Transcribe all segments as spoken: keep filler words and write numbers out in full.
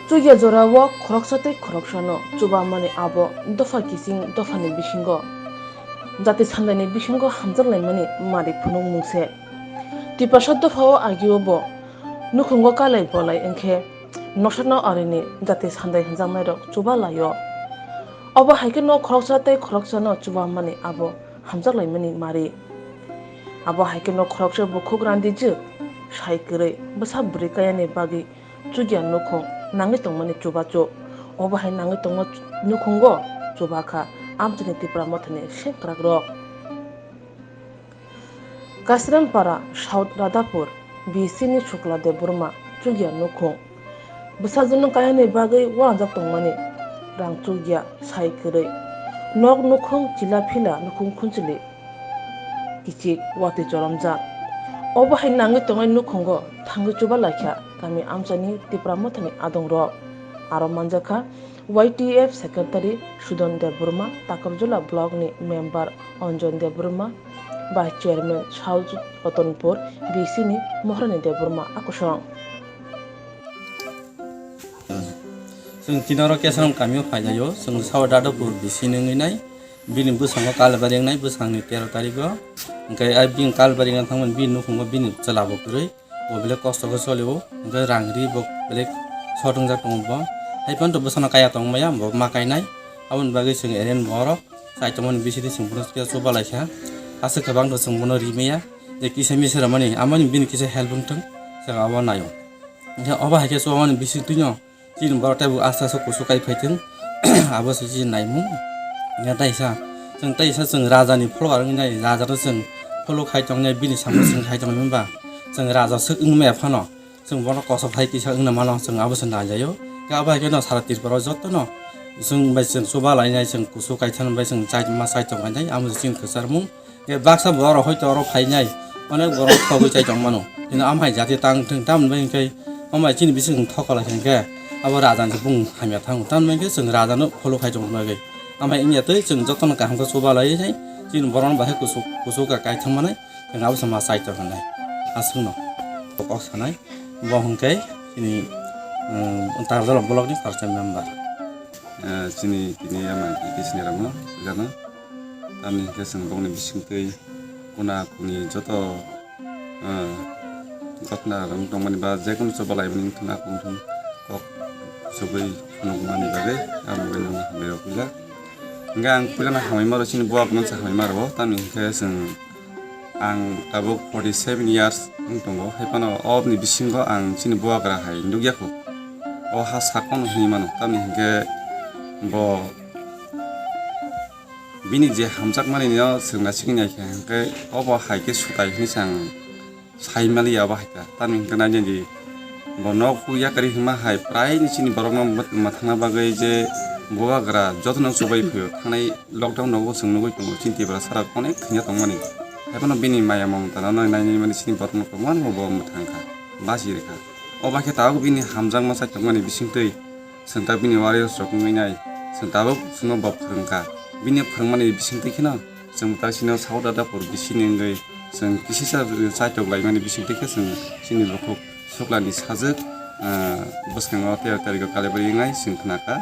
Chukya jorao khoroksa tei khoroksano chubamani abo dopha kiching dophani bisingo jati sandaini bisingo hamjaklaimani mari phunukmung se. Tiprasa dophao agio bo nukhungo kalai bolai wngkhe nosano arini jati sandai hwnjaknairok chuba laio. Obo hai kheno khoroksa tei khoroksano chubamani abo hamjaklaimani mari. Abo hai kheno khoroksa bukhuk randijwk sai kwrwi bwsa bwrwi kayani bagwi chukya nukhung nangwi tongmani chubachu. Obo hai nangwi tongma nukhungo chuba kha amchaini Tipra Mothani sengkrakrok. Kasrampara, South Radhapur, B C ni Shukla Debbarma chukya nukhung. Bwsajwkno kayani bagwi uanjak tongmani rang chukya sai kwrwi. Nok nukhung chila phila nukhung khunchili kichik watwi choromjak. Obo hai nangwi tongnai nukhungo thangwi chuba laikha kami amchaini Tipra Mothani adongrok. Aro manjakha Y T F Secretary Sudon Debbarma, Takarjala Block ni Member Anjan Debbarma, Vice Chairman South Ratanpur B C ni Maharani Debbarma akusong. Chwng tini oro Kesaram kamio phailaio, chwng South Radhapur B C ni wngwi nai, bini bwskango Kalbari wngnai bwskangni tero tarigo, hwnkhe ai bini Kalbari wngna thangmani bini nukhungo bini chwla bo kwrwi. Bo belai kosto khe solio, hwnkhe rang ri bo belai short wngjak tongo bo. Hai phano bwsano kaya tong maya, bo ma kainai. Aboni bagwi chwng eren borok chai tongmani bisingtwi chwng bono khe chuba lai kha. Aswk khe bang chwng bono ri maya, je kisa misa rwmani, amoni bini kisa help wng thung, chwng abo naio. Hwnkhe obo hai khe chubamani bisingtwino Chini borok teibo aste aste kusu kai phaithwng, abo se chini naimung. Ya taisa, chwng taisa chwng raja ni pholok arwng nai, raja no chwng pholok khai tongnai, bini samung chwng khai tongnai hwnba, chwng raja swk wng maya phano, chwng bono kosok hai kisa wngna mano, chwng abo se nailaio. Khe abo hai kheno sara Tripura o joto no chwng bai chwng chuba lainai, chwng kusu kaithang bai chwng chai ma chai tong kainai, amo se chini kwchar mung. Khe baksa borok hoito oro phainai, onek borok thogwi chai tong mano. Hino amhai jati tang thung, tamoni bagwi hwnkhe amhai chini bising thok kwlai kha hwnkhe abo raja ni bung hamya thango. Tamoni bagwi hwnkhe chwng raja no follow khai tong bagwi. Amhai wngya twi chwng jotono kaham khe chuba lai nai, chini borok no bahai kuchuk, kuchuk ka kai thang manai, chwng abo se ma chai tong nai. Aswk no kok sanai, bo hwnkhe chini, um, Takarjala block ni parsa member. Eh, chini tini ama tini ramo jana. Tamni hwnkhe chwng bokni bisingtwi kuna kuni joto, ah, gotna rok tongmani ba jekunu choba laimani wngthung, akung thung kok chugui phunukmani bagwi ang bagwi nang hambai rok puila. Hwnkhe ang puilano hambai maro chini buak mansa hambai maro, tamni hwnkhe chwng ang tabuk forty seven years wng tongo, hai phano oboni bisingo ang chini buagra hai nukya kho. O ha sakono hinwi mano, tamni hwnkhe bo bini je hamjakmani no chwng naisingwi naikha, hwnkhe obo hai khe sutai hinwi se ang sai maliya obo hai kha. Tamni hwnkhe nainani bo nok yakarwi hwnma hai prai ni chini borokno mwthangna bagwi je bubagra jotono chubai phaiyo, thangnai lockdown nogo chwng nugwi tongo, chini Tripura sara onek thwngya tongmani. Haiphano bini maya mamta no nainani mani chini borokno kwbangma bo mwthang kha, basi rwkha. Obo hai khe tabuk bini hamjakma chaitokmani bisingtwi Chwng ta bini warriors rok wngwi nai, chwng tabuk chwngno bo phwrwng kha. Bini phwrwngmani bisingtwi kheno chwng ta chini South Radhapur B C ni wngwi chwng kisisa chaitok laimani bisingtwi khe chwng chini bukhuk Suklani sajwk, ah, bwskango tero tarigo Kalibari wngnai chwng khna kha.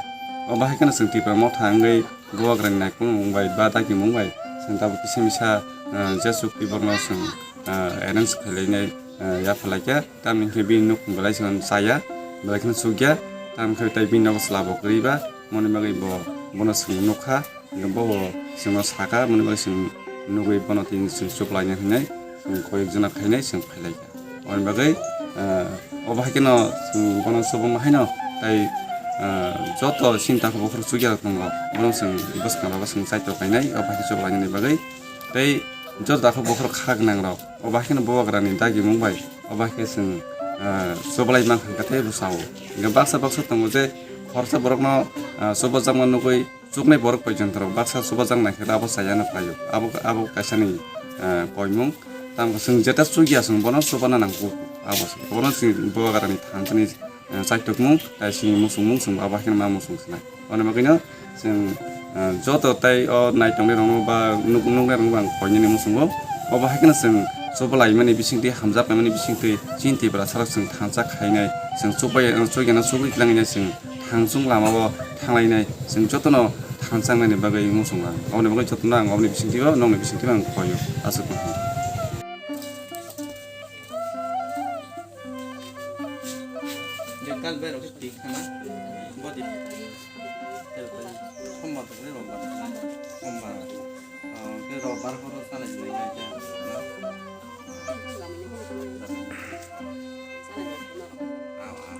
O bahai kheno chwng Tipra Motha wngwi Bubagrani naikolmung bai ba dagimung bai chwng tabuk kisa misa, ah, je chukti borokno chwng, ah, arrange khlai lainai, ah, yapha lai kha. Tamni hwnkhe bini nukhung belai se chaya, belai kheno chukya. Tamni hwnkhe tei bini nogo chwla bo kwrwi ba, moni bagwi bo bono chwng nukha, hwnkhe bo bo chwngno sakha, moni bagwi chwng nugwi bono tini chwng chuklaina hinwi chwng koyek jona khainai chwng phailaikha. Aboni bagwi, ah, obo hai kheno chwng bono chubama haino tei, ah, joto chini takhuk bukhuk chukya rok tongo, bono chwng bwskango chwng chaitok kainai, obo hai khe chuklainani bagwi tei joto takhuk bukhuk kha gwnang rok. Obo hai kheno bubagrani dagimung bai, obo hai khe chwng, ah, chubalai mankha hwnkhe tei bwsao. Hwnkhe baksa baksa tongo je khoroksa borokno, ah, chubajakma nugwi chuknai borok poijonto rok baksa chubajaknai khe abo chaya no khlaio. Abo, abo kaisani, ah, koimung. Tamo chwng jeta chukya chwng bono chubana nangkuk. Abo se. Bono chwng bubagrani thansani, ah, chaitokmung, tei sini muchungmung chwng abo hai kheno ma muchung sinai. Aboni bagwino chwng, ah, joto tei o naitongnai rokno ba nuk-, nuknai rokno ang koinani muchungo. Obo hai kheno chwng chubalaimani bisingtwi, hamjaknaimani bisingtwi chini Tiprasa rok chwng thansa khainai, Chwng chukbai, chukya no chugwi twlang ya chwng thangchung lama o thanglainai, chwng jotono thangchang nani bagwi muchung lang. Oboni bagwi jotono ang oboni bisingtwi o, nokni bisingtwi o ang koi o, aswk. Kal berok tik khana, body. Sombar tongwi, Rombar. Sombar. Ah, khe Rombar horo salai sinai khe. Ah, ah.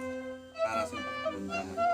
Para sung.